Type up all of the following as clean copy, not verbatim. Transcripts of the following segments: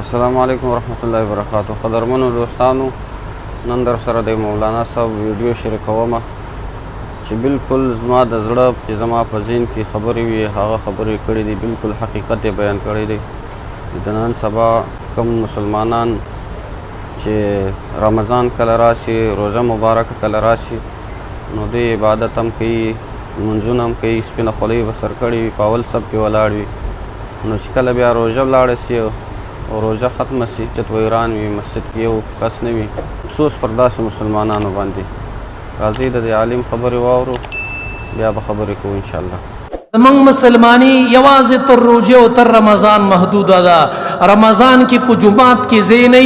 السلام علیکم ورحمت الله وبرکاتو قدرمنو دوستانو، نن در سره د مولانا صاحب ویډیو شریکوم چې بالکل زما د زړه چې زما په ذهن کې خبرې وي هغه خبرې کړې دي، بالکل حقیقت یې بیان کړی دی. د نن سبا کوم مسلمانان چې رمضان کله راشي، روژه مبارکه کله راشي، نو دوی عبادت هم کوي، لمونځونه هم کوي، سپینه خولۍ به سر کړې وي، په اول صف کې ولاړ وي. نو چې کله بیا روژه ولاړه سي او روژه ختمه سي، چت ویران وي، مسجد کې یو کس نه وي. افسوس پر داسې مسلمانانو باندې. راځئ د دې عالم خبرې واورو، بیا به خبرې کوو انشاءالله. زمونږ مسلمانی یوازې تر روژې او تر رمضان محدوده ده. رمضان کې په جومات کې ځای نه،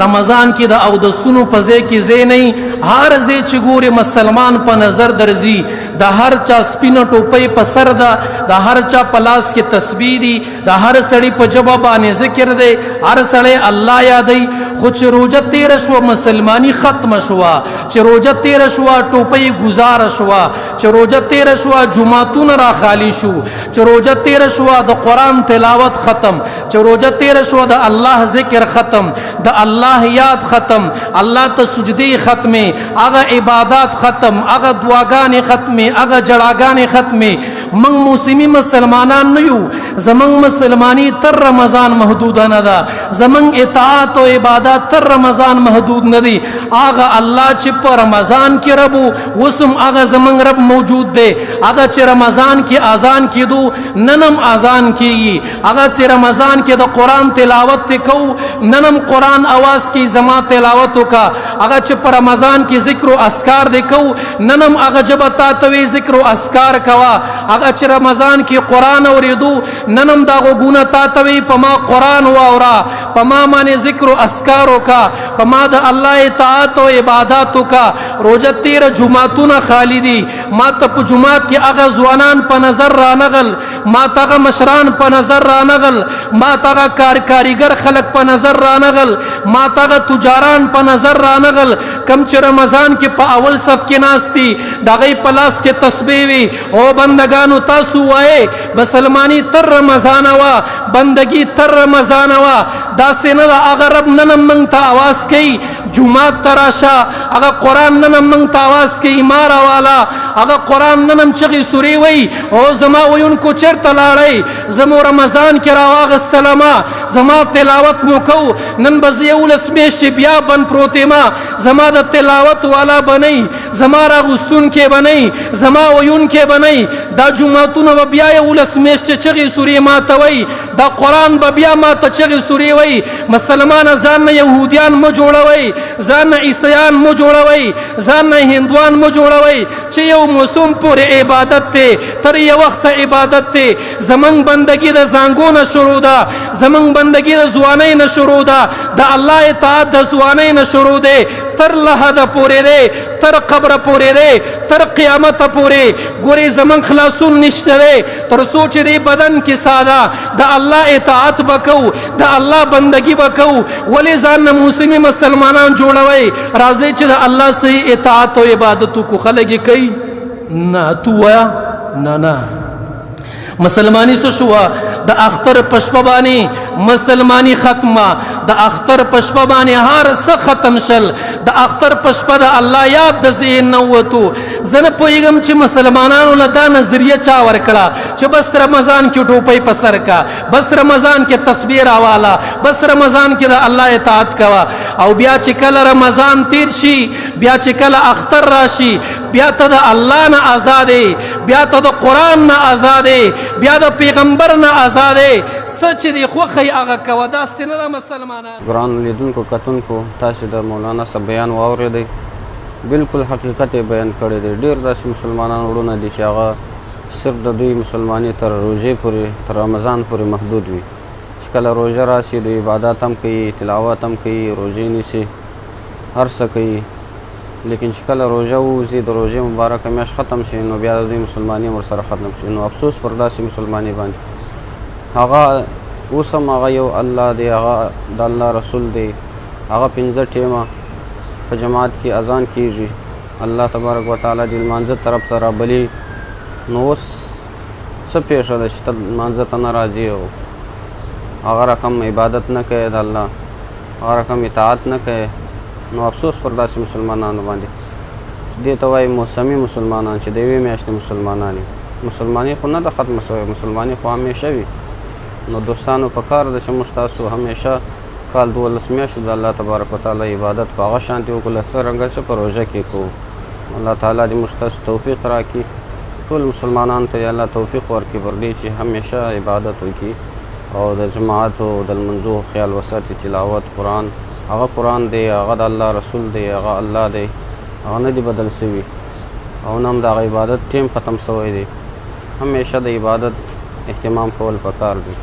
رمضان کې د اودسونو په ځای کې ځای نه، هر ځای چې ګورې مسلمان په نظر درځي. د هر چا سپینه ټوپۍ په سر ده، د هر چا په لاس کې تسبیح دي، د هر سړي په ژبه باندې ذکر دی، هر سړی الله یادوي. خو چې روژه تېره شوه مسلماني ختمه شوه، چې روژه تېره شوه ټوپۍ ګزاره شوه، چې روژه تېره شوه جوماتونه را خالي شو، چې روژه تېره شوه د قرآن تلاوت ختم، چې روژه تېره شوه د الله ذکر ختم، د الله یاد ختم، الله ته سجدې ختمې، هغه عبادات ختم، هغه دعاګانې ختمې، هغه جړاګانې ختمې. موږ موسمي مسلمانان نه یو، زمونږ مسلمانی تر رمضان محدوده نه ده، زمونږ اطاعت او عبادت تر رمضان محدود نه دی. هغه الله چې په رمضان کې رب اوس هم هغه زمونږ رب موجود دی. هغه چې رمضان کې اذان کېدو نن هم اذان کېږي، هغه چې رمضان کې د قرآن تلاوت ته کوو نن هم قرآن اواز کوي زما تلاوت وکړه. هغه چې په رمضان کې ذکر او اذکار دی کوو نن هم هغه ژبه تا ته وایي ذکر او اذکار کوه. هغه چې رمضان کې قرآن اورېدو نن هم دا غوږونه تا ته وایي په ما قرآن واوره، په ما باندې ذکر او اذکار وکړه، په ما د الله اطاعت او عبادات وکړه. روژه تېره جوماتونه خالي دي، ما ته په جومات کې هغه ځوانان په نظر رانغل، ما ته هغه مشران په نظر رانغل، ما ته هغه کاریګر خلک په نظر رانغل، ما ته هغه تجاران په نظر رانغل کم چې رمضان کې په اول صف کې ناست دي، د هغوی په لاس کې تسبیح وي. او بندګانو تاسو وایئ مسلمانی تر رمضانه وه، بندګي تر رمضانه وه، داسې نه ده. هغه رب نن هم موږ ته اواز کوي جومات ته راشه، هغه قرآن نن هم موږ ته اواز کوي ما راواله، هغه قرآن نن هم چغې سورې وایي او زما ویونکو چېرته لاړئ، زه مو رمضان کې راواغستلمه، زما تلاوت مو کو، نن به زه 11 میاشتې بیا بند پروت یم، زما د تلاوت والا به نه، زما راغوستونکی به نه، زما ویونکی به نه، دا جوماتونه به بیا 11 میاشتې چغې سورې ماته وایي، دا قرآن به بیا ماته چغې سورې وایي. مسلمانه ځان نه یهودیان مه جوړوئ، ځان نه عیسیان مه جوړوئ، ځان نه هندوان مه جوړوئ چې یو موسم پورې عبادت دی، تر یو وخته عبادت دی. زمونږ بندګي د زانګو نه شروع ده، زمونږ بندګي د ځوانۍ نه شروع ده، د الله اطاعت د ځوانۍ نه شروع دی، تر لحده پورې دی، تر قبره پورې دی، تر قیامته پورې. ګورې زمونږ خلاصون نشته دی تر څو چې دې بدن کې ساده د الله اطاعت به کوو، د الله بندګي به کوو. ولې ځان نه موسمي مسلمانان جوړوئ؟ راځئ چې د الله صحیح اطاعت او عبادت وکړو. خلک یې کوي نه، تو وایه نه نه. مسلمانی څه شوه؟ د اختر په شپه باندې مسلمانی ختمه، د اختر په شپه باندې هر څه ختم شل، د اختر په شپه د الله یاد د ذهن نه ووتو. زه نه پوهېږم چې مسلمانانو له دا نظریه چا ورکړه چې بس رمضان کې ټوپۍ په سر کا، بس رمضان کې تسبیح راواله، بس رمضان کې د الله اطاعت کوه. او بیا چې کله رمضان تیر شي، بیا چې کله اختر راشي، بیا ته د الله نه آزاد یې، بیا ته د قرآن نه آزاد یې، بیا د پیغمبر نه آزاد یې، څه چې دې خوښه یې هغه کوه. داسې نه ده مسلمانان. ګرانو لیدونکو کتونکو، تاسې د مولانا صاحب بیان واورېدی، بالکل حقیقت یې بیان کړی دی. ډېر داسې مسلمانان وروڼه دي چې هغه صرف د دوی مسلماني تر روژې پورې، تر رمضان پورې محدود وي، چې کله روژه راسي دوی عبادت هم کوي، تلاوت هم کوي، روژې نیسي، هر څه کوي، لیکن چې کله روژه ووځي، د روژې مبارکه میاشت ختم شي، نو بیا د دوی مسلماني هم ورسره ختم شي. نو افسوس پر داسې مسلماني باندې. هغه اوس هم هغه یو الله دی، هغه د الله رسول دی، هغه 5 ټیمه په جماعت کې اذان کیږي، الله تبارک وتعالی دې لمانځه طرف ته رابلي. نو اوس څه پېښه ده چې ته لمانځه ته نه راځې او هغه رقم عبادت نه کوي، د الله هغه رقم اطاعت نه کوي. نو افسوس پر داسې مسلمانانو باندې چې دې ته وایي موسمي مسلمانان، چې د یوې میاشتې مسلمانان وي. مسلماني خو نه ده ختمه شوې، مسلماني خو همیشه وي. نو دوستانو، په کار ده چې موږ تاسو همیشه کال 12 میاشتې د الله تبارک وتعالی عبادت په هغه شانتې وکړو لکه څرنګه چې په روژه کې کوو. الله تعالی دې موږ تاسو توفیق راکړي، ټول مسلمانانو ته دې الله توفیق ورکړي پر دې چې همیشه عبادت وکړي او د جماعت او د لمونځو خیال وساتي. تلاوت قرآن، هغه قرآن دی، هغه د الله رسول دی، هغه الله دی، هغه نه دی بدل سوي او نه هم د هغه عبادت ټیم ختم سوی دی. همیشه د عبادت اهتمام کول پکار دی.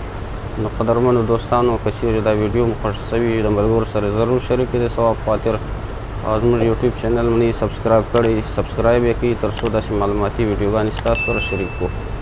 نو قدرمنو دوستانو، که چیرې دا ویډیو مو خوښ سوي، د ملګرو سره ضرور شریک کړئ د ثواب خاطر، او زموږ یوټیوب چینل مو نه سبسکرایب کړی، سبسکرایب یې کړئ تر څو داسې معلوماتي ویډیوګانې ستاسو سره شریک کړو.